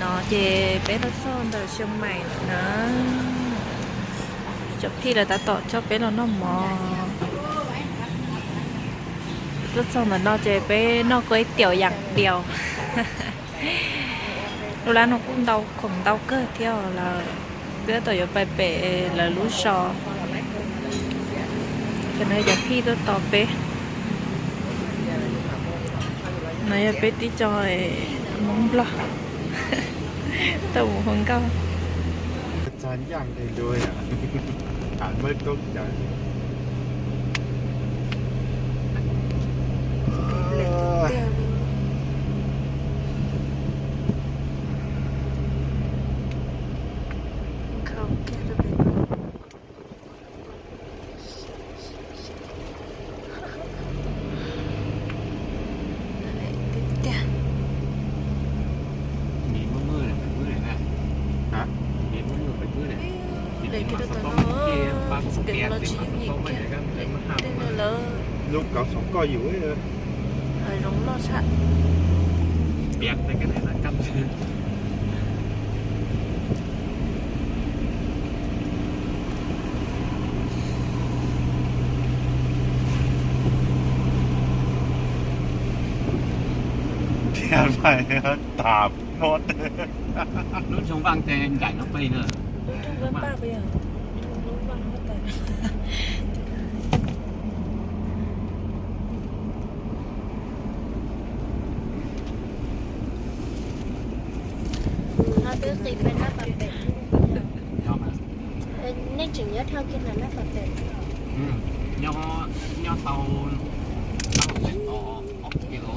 No ces peb tuaj txog ntawm Xyooj Maim na. Cov phij lawv tab tom coj peb los noj mov. Tuaj txog ntawm no ces peb noj kuj ib tiaum yam diaus. Lub lab no kuj ntau khoom ntau kawg thiab lawm. Peb tab tom yuav pais pem lawv lub zos. Cov no cov phij tuaj tos peb. No yog peb tib co Hmoob Nplog tuaj mus hu nkauj. Lawv kiag rau tom no, kev los tsis yooj yim kiag, tej no lawv zoov loj tshaj. Tiag, tas muab lub nroog Vaj ces ncaim no plig na. Lub nroog Vaj Paj puas yog? Lub nroog Vaj Paj tas. Twb qis pem nab pas pem. Nej tseem nyob dhau kiag ntawm nab pas pem. Nyob, nyob tau, tau pem tod ob kilo.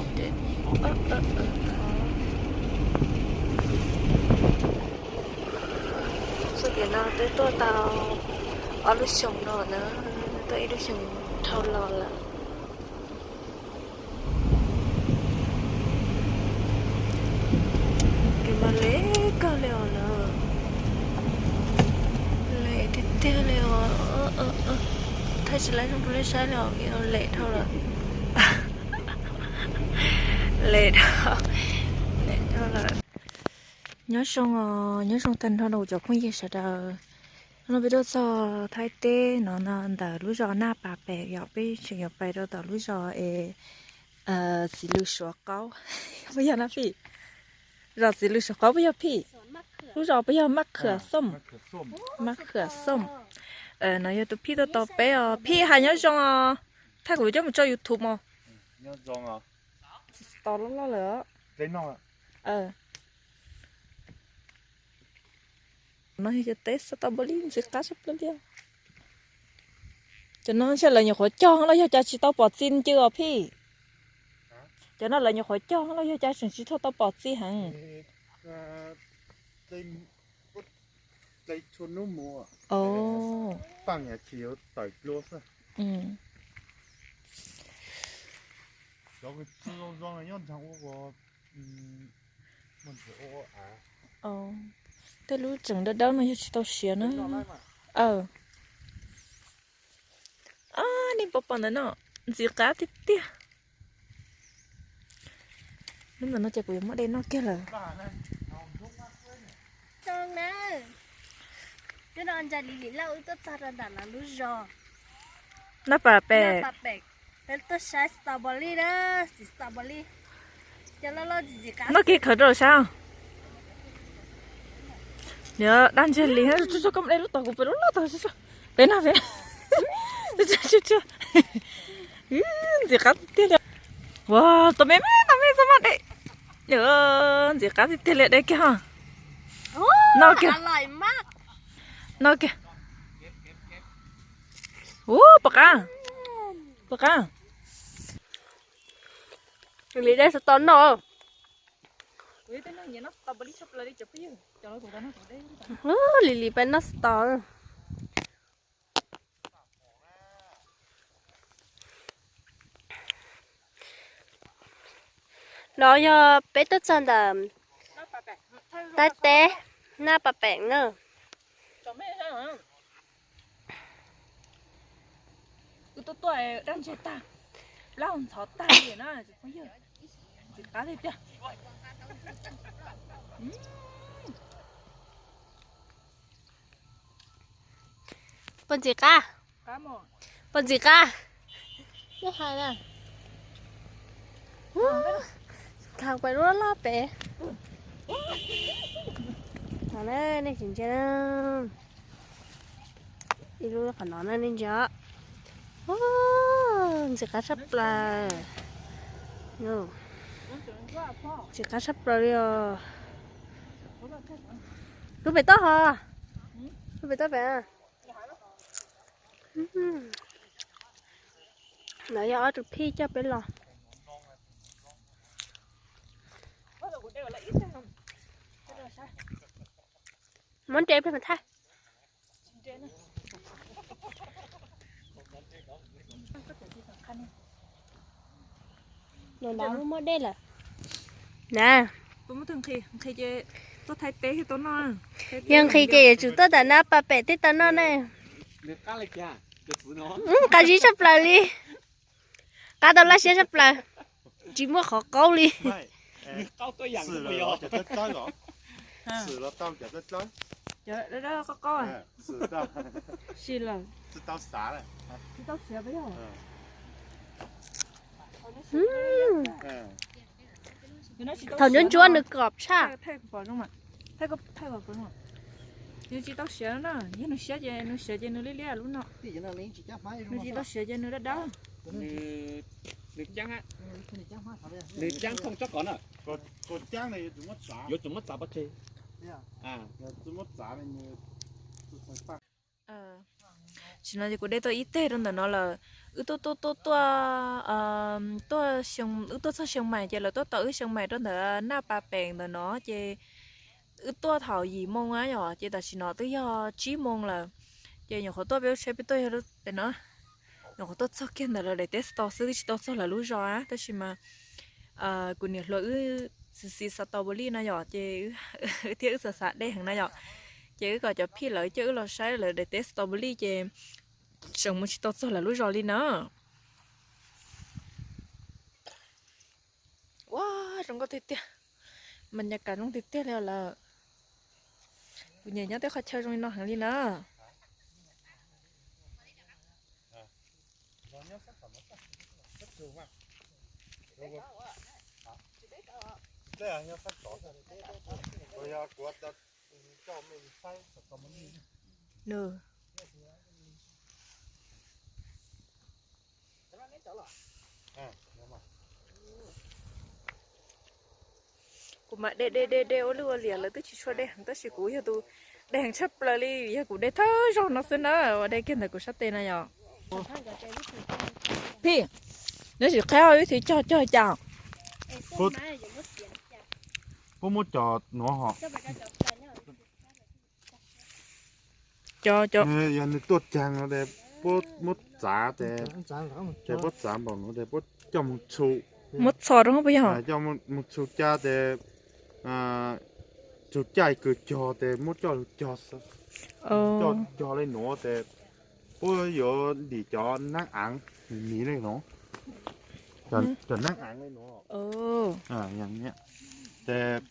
Xyoo tiam no twb tuaj tau ob lub xyoos no na, tuaj ib lub xyoos dhau los lawm. Kev mas lem kawg li os lawm. Lem tiag tiag li os. Thaij tsis laib zoo rau nej saib li os, lem dhau lawm. Lem dhau, lem dhau lawm. Nyob zoo os, nyob zoo tag nrho rau cov phooj ywg sawv daws. Hnub no peb tuaj txog Thaib teb no ntawm lub zos Naj Pas Pem, yog peb tseem yuav pais rau tom lub zos es Txiv Lws Suav Qaub puas yog na phij? Zos Txiv Lws Suav Qaub puas yog phij? Lub zos puas yog Maj Khwm Xoom? Maj Khwm Xoom. No yog tus phij tuaj tos peb os. Phij hais nyob zoo os. Thaij kuv coj mus tso YouTube mos. Tsis tos loj loj lawm. No yog cov teb xav tau npaum li ntxiv qab tshaj plaws li. Cov no ntshe lawv nyuam qhuav cog los yog cas tsis tau pom txi ncw os phij? Cov no lawv nyuam qhuav cog los yog cas tseem tsis tau pom txi heev? Tej lub tseem dawb dawb no yog tsis tau siav na. Nej pom pom ntawm no, ntxiv qab tiag tiag. Lub ntawm no ces kuv yuav muab de noj kiag lawm. Twb no Ntsa Lis Lis Lauj wb tuaj txog rau ntawm lawv lub zos Naj Pas Pem. Peb tuaj saib strawberry na, txiv strawberry. Noj kiag khawv rau saib. Niam dab Ntsa Lis, koj de lub tog kuv pem lub loj tog. Peb noj, peb noj. Ntxim qab tiag tiag li. Ua, tus me me no me txog mas de. Ntxim qab tiag tiag li, de kiag ho. Noj kiag. Noj kiag. Ua, puas qab? Puas qab? Lis de xav tau noj. Lis Lis peb noj xav tau. No yog peb tuaj txog ntawm Taib teb Naj Pas Pem na. Wb tuaj tuaj dab ntse tag, plaub hau ntxhov tag li na, ntxim qab tiag tiag. Puas ntxim qab? Puas ntxim qab? Nej hais na. Khaws pais lub loj pem. No na, nej tsis ntsia na. Ib lub qhov no na nej ntsia. Ntxim qab tshaj plaws. Ntxim qab tshaj plaws li os. Lub pem toj hos. Lub pem toj pem. Lawv yog ob tug phij coj peb los. Muab nres peb mas thaij. Nws nrad muaj muaj dej lawm na. Yog nqhis ces yuav tsum tuaj tom no pas pem thiaj tau noj na. Qab zib tshaj plaws li. Qab tau laj siab tshaj plaws. Tsis muaj qhov qaub li. Thaum ntsuab ntsuab nws kom tshaj. Nws tsis tau siav na, yog nws siav ces nws siav ces nws liab liab lub no. Nws tsis tau siav ces nws dawb dawb. Nws caab, nws caab thooj tsob qos na. Yuav tsum muab txav pov tseg. Tam sim no ces kuv de tau ib teg rau ntawm no lawm. Wb tuaj tuaj tuaj tuaj, tuaj, wb tuaj txog Xeev Maim ces lawv tuaj tom wb Xeev Maim rau ntawm Naj Pas Peem ntawm no ces wb tuaj thaum yim moo na yom, ces tam sim no twb yog tsib moo lawm. Ces nyuam qhuav tuaj peb lub tsheb peb tuaj yog pem no, nyuam qhuav tuaj txog kiag ntawm lawv daim teb xov tooj xwb, twb tsis tau txog lawv lub zos na, tab sis mas kuv niam hluas wb xis xis xov tooj pus lij no yom, ces wb thiab wb xav xav dej heev na yom, ces wb kom cov phij lawv coj wb los saib lawv daim teb xov tooj pus lij ces tseem mus tsis tau txog lawv lub zos li na. Ua, zoo nkauj tiag tiag, mas nyaj kas zoo tiag tiag li lawm. Kuv nyiam nyob tej qhov chaw zoo li no heev li na. Kuv mam de de de de ua lwj ua liam lawv twb tsis tshua de heev tab sis kuv yog tus de heev tshaj plaws li, yog kuv de thawj zaug no xwb na, uas de kiag ntawm kuv sab tes na yom. Phij, neb sim qhia vib thi cog cog cas? Puab muab cov nuav ho. Yog nws tuaj caag no tes puab muab txav tes, tes puab txav npaum nuav tes puab coj moog txhu. Muab txho rau puas yog? Coj moog txhu ca tes, txhu ca kws cog tes muab coj lug cog xwb. Coj cog le nuav tes puab yuav dim cov naab aav mis le nuav, cov naab aav le nuav. Tes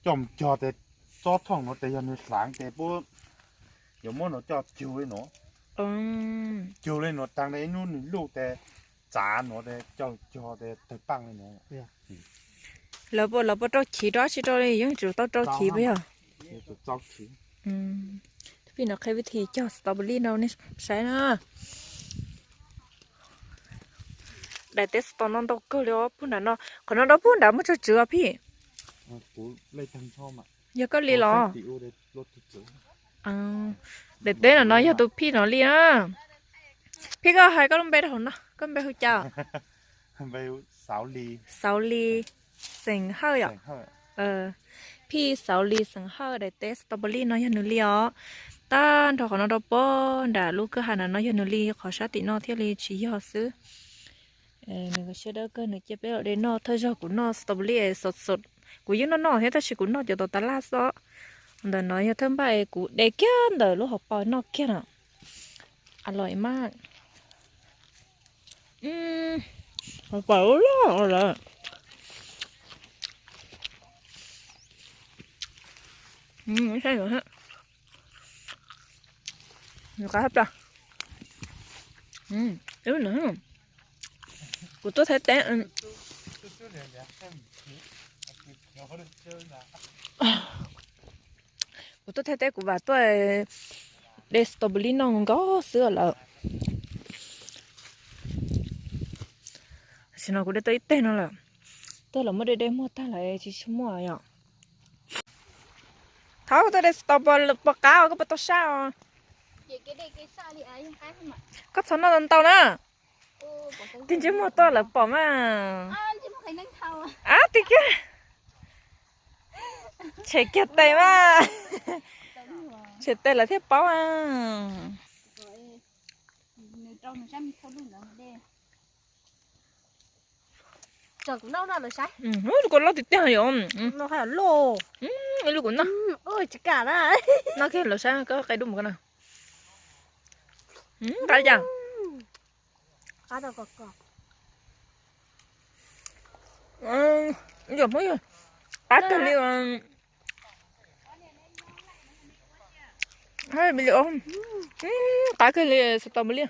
coj moog cog tes tsob thooj nuav tes yog nws hlaav tes puab yuav muab nuav coj cug le nuav, cug le nuav taag tes ib nub nws luj tes txav nuav tes coj cog tes tawg paaj le nuav. Lawv puas, lawv puas rau chiv rau dlaab tsi rau li? Yeej tsuas tau rau chiv puas yog? Phij no qhia vib thi cog strawberry no nej saib na. Daim teb strawberry no ntau kawg li os, puag nrad no, qhov no rau puag nrad muaj tsawg tswv os phij? Yog koj li los? Daim teb no no yog tus phij no li na. Phij, koj hais koj lub npe rau hauv no, koj npe hu cas? Xauv Li xeem Hawj yom. Phij Xauv Li xeem Hawj, daim teb strawberry no yog nws li os. Tag nrho qhov no rau puag nram lub kwj ha no yog nws li, qhov sab tim no thiaj li tsis yog xwb. Nws siab dawb kawg, nws cia peb los de noj. Thawj zaug kuv noj strawberry xov xov, kuv yeej noj noj thiab tab sis kuv noj cov tau tas laj xwb. Ntawm no yog thawj npaj es kuv de kiag ntawm lub hauv paus noj kiag na. Aloj mas. Hauv paus loj lawm. Saib, qab plas. Kuv tuaj Thaib teb, kuv tuaj Thaib teb kuv vam tuaj de strawberry noj nkaus xwb lawm. Tam sim no kuv de tau ib teg no lawm. Tuaj los muab de de muag tag lawm tsis muaj yom. Thov koj tuaj de strawberry pom qab os, koj puas tau sab os? Koj txhob noj ntau na. Tig ntsej muag tuaj lawv pom mas. Ab, tig kiag. Tshem kiag tes mas. Tshem tes lawv thiaj paub. Lub kuv loj tiag tiag yom. Ib lub kuv noj. Noj kiag lawv saib, koj qe dub mus ko na. Qab li cas? Qab kawg li. Qab kawg li strawberry.